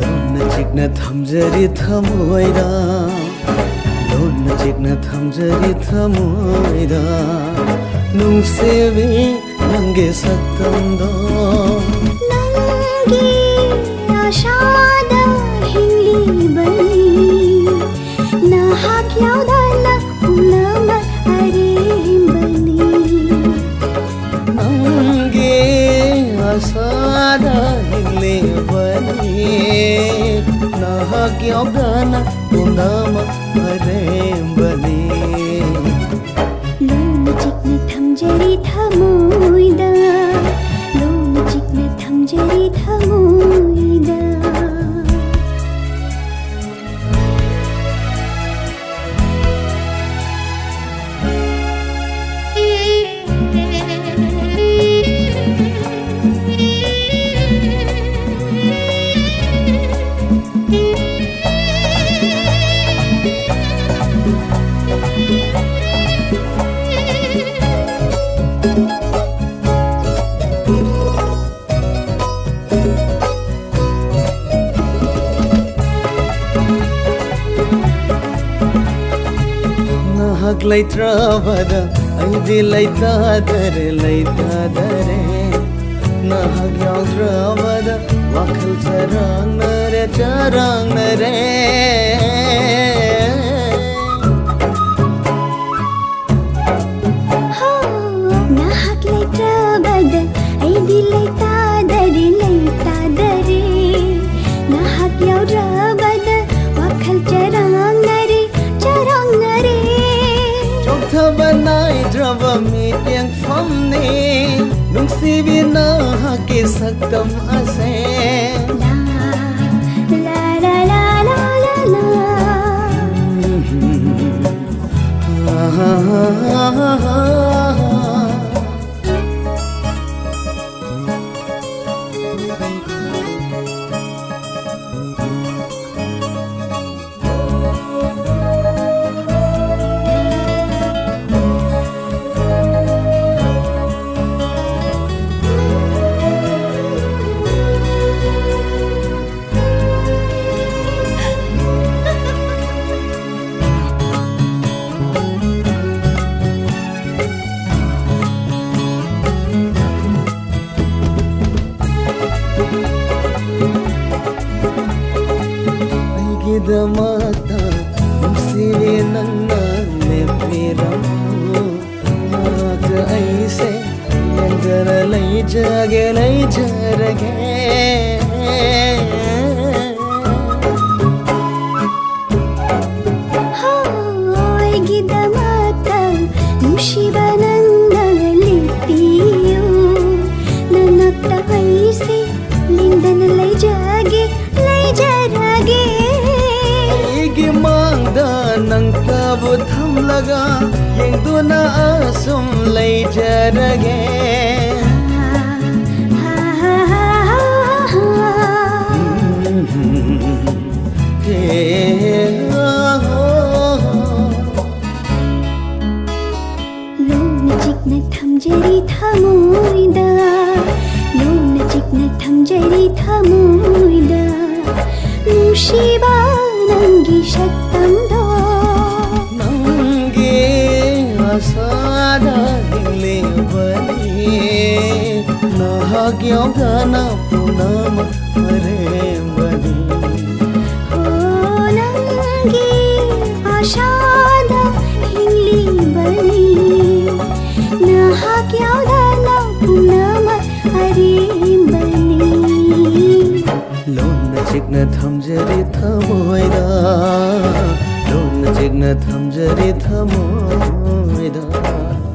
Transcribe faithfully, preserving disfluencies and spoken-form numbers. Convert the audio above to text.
ꯂꯣꯟꯅ ꯆꯤꯛꯅ ꯊꯝꯖꯔꯤ ꯊꯃꯣꯏꯗ, ꯂꯣꯟꯅ ꯆꯤꯛꯅ ꯊꯝꯖꯔꯤ ꯊꯃꯣꯏꯗ, ꯅꯨꯡꯁꯤꯕꯤ ꯅꯪꯒꯤ ꯁꯛꯇꯝꯗꯣ꯫ ꯅꯪꯒꯤ ꯑꯥꯁꯥꯗ ꯍꯤꯡꯂꯤꯕꯅꯤ, ꯅꯍꯥꯛ ꯌꯥꯎꯗꯅ ꯄꯨꯝꯅꯃꯛ ꯑꯔꯦꯝꯕꯅꯤ꯫ ꯅꯪꯒꯤ ꯑꯥꯁꯥꯗ ꯍꯤꯡꯂꯤꯕꯅꯤ, ꯅꯍꯥꯛ ꯌꯥꯎꯗꯅ ꯄꯨꯝꯅꯃꯛ ꯑꯔꯦꯝꯕꯅꯤ꯫ ꯂꯣꯟꯅ ꯆꯤꯛꯅ ꯊꯝꯖꯔꯤ ꯊꯃꯣꯏꯗ, ꯂꯣꯟꯅ ꯆꯤꯛꯅ ꯊꯝꯖꯔꯤ ꯊꯃꯣꯏꯗ꯫ ꯅꯍꯥꯛ ꯂꯩꯇ꯭ꯔꯕꯗ ꯑꯩꯗꯤ ꯂꯩꯇꯥꯗꯔꯦ, ꯂꯩꯇꯥꯗꯔꯦ꯫ ꯅꯍꯥꯛ ꯌꯥꯎꯗ꯭ꯔꯕꯗ ꯋꯥꯈꯜ ꯆꯔꯥꯡꯅꯔꯦ, ꯆꯔꯥꯡꯅꯔꯦ꯫ ꯍꯣ, ꯅꯍꯥꯛ ꯂꯩꯇ꯭ꯔꯕꯗ ꯑꯩꯗꯤ ꯂꯩꯇꯥꯗꯔꯦ, ꯂꯩꯇꯥꯗꯔꯦ꯫ ꯅꯍꯥꯛ ꯌꯥꯎꯗ꯭ꯔꯕꯗ ꯋꯥꯈꯜ ꯆꯔꯥꯡꯅꯔꯦ, ꯆꯔꯥꯡꯅꯔꯦ꯫ ꯆꯣꯛꯊꯕ ꯅꯥꯏ ꯂꯩꯇ꯭ꯔꯕ ꯃꯤꯠꯌꯦꯡꯐꯝꯅꯤ ꯅꯨꯡꯁꯤꯕꯤ ꯅꯍꯥꯛꯀꯤ ꯁꯛꯇꯝ ꯑꯁꯦ꯫ ꯂꯥ, ꯂꯥ, ꯂꯥ, ꯂꯥ, ꯂꯥ, ꯂꯥ, ꯂꯥ꯫ ꯑꯩꯒꯤꯗꯃꯛꯇ ꯅꯨꯡꯁꯤꯕꯤ ꯅꯪꯅ ꯂꯦꯞꯄꯤꯔꯝꯃꯨ꯫ ꯃꯍꯥꯛꯇ ꯑꯩꯁꯦ ꯂꯦꯡꯗꯅ ꯂꯩꯖꯒꯦ, ꯂꯩꯖꯔꯒꯦ꯫ ꯍꯣ, ꯑꯩꯒꯤꯗꯃꯛꯇ ꯅꯨꯡꯁꯤꯕ ꯅꯪꯅ ꯂꯦꯞꯄꯤꯌꯨ꯫ ꯅꯅꯥꯛꯇ ꯑꯩꯁꯦ ꯂꯦꯡꯗꯅ ꯂꯩꯖꯒꯦ, ꯂꯩꯖꯔꯒꯦ꯫ ꯑꯩꯒꯤ ꯃꯥꯡꯗ ꯅꯪꯇꯕꯨ ꯊꯝꯂꯒ ꯌꯦꯡꯗꯨꯅ ꯑꯁꯨꯝ ꯂꯩꯖꯔꯒꯦ꯫ ꯂꯨꯅ ꯆꯤꯛꯅ ꯊꯝꯖꯔꯤ ꯊꯃꯣꯏꯗ, ꯂꯨꯅ ꯆꯤꯛꯅ ꯊꯝꯖꯔꯤ ꯊꯃꯣꯏꯗ, ꯅꯨꯡꯁꯤꯕ ꯅꯪꯒꯤ ꯁꯛꯇꯝꯗꯣ꯫ ꯅꯪꯒꯤ ꯑꯁꯥꯗ ꯍꯤꯡꯂꯤꯕꯅꯤ, ꯅꯍꯥꯛ ꯌꯥꯎꯗꯅ ꯄꯨꯝꯅꯃꯛ ꯑꯔꯦꯝꯕꯅꯤ꯫ ꯍꯣ, ꯅꯪꯒꯤ ꯑꯁꯥꯗ ꯍꯤꯡꯂꯤꯕꯅꯤ, ꯅꯍꯥꯛ ꯌꯥꯎꯗꯅ ꯄꯨꯝꯅꯃꯛ ꯑꯔꯦꯝꯕꯅꯤ꯫ ꯂꯨꯅ ꯆꯤꯛꯅ ꯊꯝꯖꯔꯤ ꯊꯃꯣꯏꯗ, ꯂꯨꯅ ꯆꯤꯛꯅ ꯊꯝꯖꯔꯤ ꯊꯃꯣꯏꯗ꯫ ꯃꯥꯏꯗ